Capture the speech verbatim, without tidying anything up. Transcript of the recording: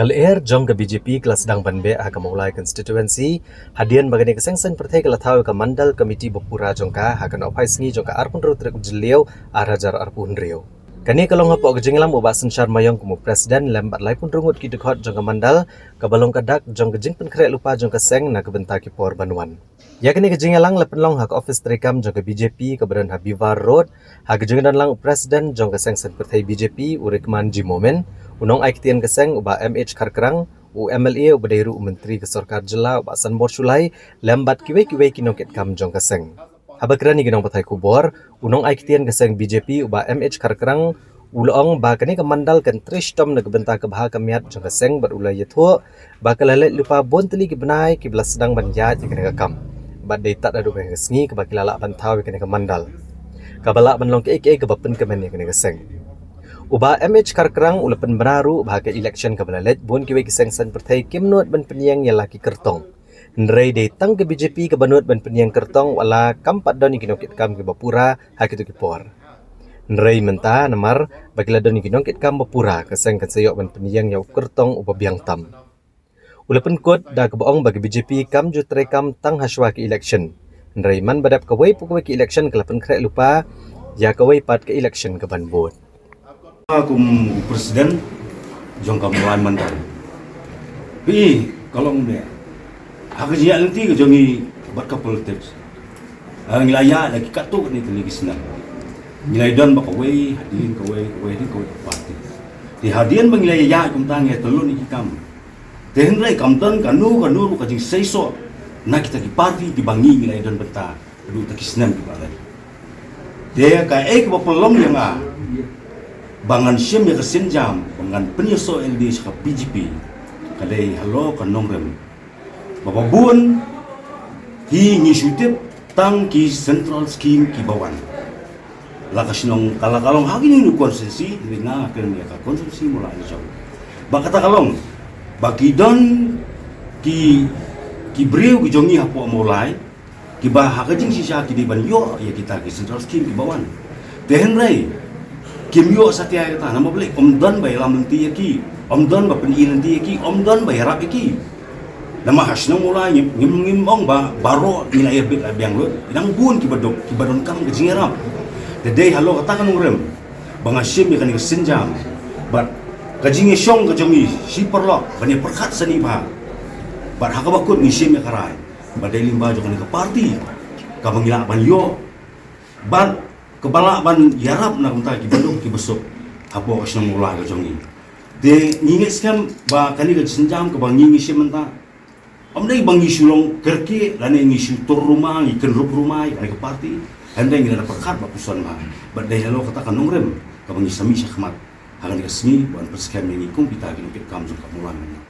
Ka lyer jong ka B J P ka la sdang ban beh ha ka Mawlai constituency hadien ba kane ka seng saiñ pyrthei ka la thaw ïa ka mandal committee bapura jong ka ha ka nohphai sngi jong ka arphew hynriew tarik u Jylliew ar hajar arphew hynriew. Kane ka long hapoh ka jingïalam u Bah Synshar Maiong kum u president lem bad laiphew hynriew ngut ki dkhot jong ka mandal, kaba long ka dak jong ka jingpynkhreh lypa jong ka seng na ka bynta ki por ban wan. Ïa kane ka jingïalang la pynlong ha ka office treikam jong ka B J P kaba don ha Bivar Road, ha ka jingdon lang u president jong ka seng saiñ pyrthei B J P u Rikman G Momin, u nongai ktien ka seng u Bah M H Kharkrang, u M L A uba dei ruh u myntri ka sorkar jylla u Bah Sanbor Shullai, lem bad kiwei kiwei ki nongkitkam jong ka seng. Haba kren ïa ki nongpathai khubor, u nongai ktien ka seng B J P u Bah M H Kharkrang u la ong ba kane ka mandal kan trei shitom na ka bynta ka bha ka miat jong ka seng bad u la ïathuh ba ka la leit lypa bun tylli ki bnai kiba la sdang ban ïaid ïa kane ka kam. Bad dei tad haduh kane ka sngi kaba ki la lah ban thaw ïa kane ka mandal, kaba lah ban long kaei kaei kaba pynkmen ïa kane ka seng. U Bah M H Kharkrang u la pynbna ruh ba ha ka election kaba la leit bun kiwei ki seng saiñ pyrthei kim nud ban pynïeng ïa la ki kyrtong. Hynrei dei tang ka B J P kaba nud ban pynïeng kyrtong wat la kam pat don ïa ki nongkitkam kiba pura ha kito ki por. Hynrei mynta namar ba ki la don ïa ki nongkitkam bapura, ka seng kan sa ïoh ban pynïeng ïa u kyrtong uba biang tam. U la pynkut da kaba ong ba ka B J P kam ju treikam tang ha shuwa ka election. Hynrei man ba dep kawei pa kawei ka election ka la pynkhreh lypa ïa kawei pat ka election kaban bud. Kum u president jong ka Mawlai mandal, phi ka long ne ha ka jingïaid lynti ka jong ngi bad ka politics. Ha ngi la ïaid la ki katto katne tylli ki snem. Ngi la ïadon bad kawei hadien kawei, kawei hadien kawei ka party. Te hadien ba ngi la ïaid kumta ngi la ïatylli ïa ki kam. Te hynrei kam don kano kano ruh ka jingseisoh na kita ki party kiba ngi ngi la ïadon bynta haduh kita ki snem kiba la leit. Te kaei kaba pynlong ïa nga ba ngan shim ïa ka sienjam ba ngan pynïasoh ïalade sha ka B J P ka dei halor ka nongrim ba ba bun hi ngi shu tip tang ki central scheme kiba wan. La ka shnong ka la ka long ha kine ki constituency, hynrei nga kren ïa ka constituency Mawlai la jong. Ba kata ka long ba ki don ki, ki briew ki jong ngi hapoh Mawlai kiba ha ka jingshisha ki dei ban ïoh ïa kita ki central scheme kiba wan. Te hynrei kim ïoh satia ïa kata namar balei? Ym don ba ïalam lynti ïa ki, ym don ba pyni lynti ïa ki, ym don ba ïarap ïa ki. Namar ha shnong Mawlai ngim, ngim, ngim ong ba baroh ngi la ïabit la biang lut. Dang bun kiba duk, kiba donkam ka jingïarap. Te dei halor kata ka nongrim ba nga shim ïa kane ka sienjam bad ka jingïashong ka jong ngi shi paralok ban ïa pyrkhat sani bha. Bad ha kaba kut ngi shim ïa ka rai ba dei lyngba jong kane ka party kaba ngi lah ban ïoh bad kaba lah ban ïarap na ka bynta kiba duk kiba suk hapoh ka shnong Mawlai ka jong ngi. Te ngi ngeit skhem ba kane ka sienjam kaba ngi ngi shim mynta, ym dei ba ngi shu long kyrkieh lane ngi shu tur ruma, ngi kynrup ruma ïa kane ka party. Hynrei ngi la da pyrkhat ba puson bha bad dei halor kata ka nongrim kaba ngi sa mih sha khmat ha kane ka sngi ban pynskhem ïa ngi kum kita ki nongkitkam jong ka Mawlai mynta.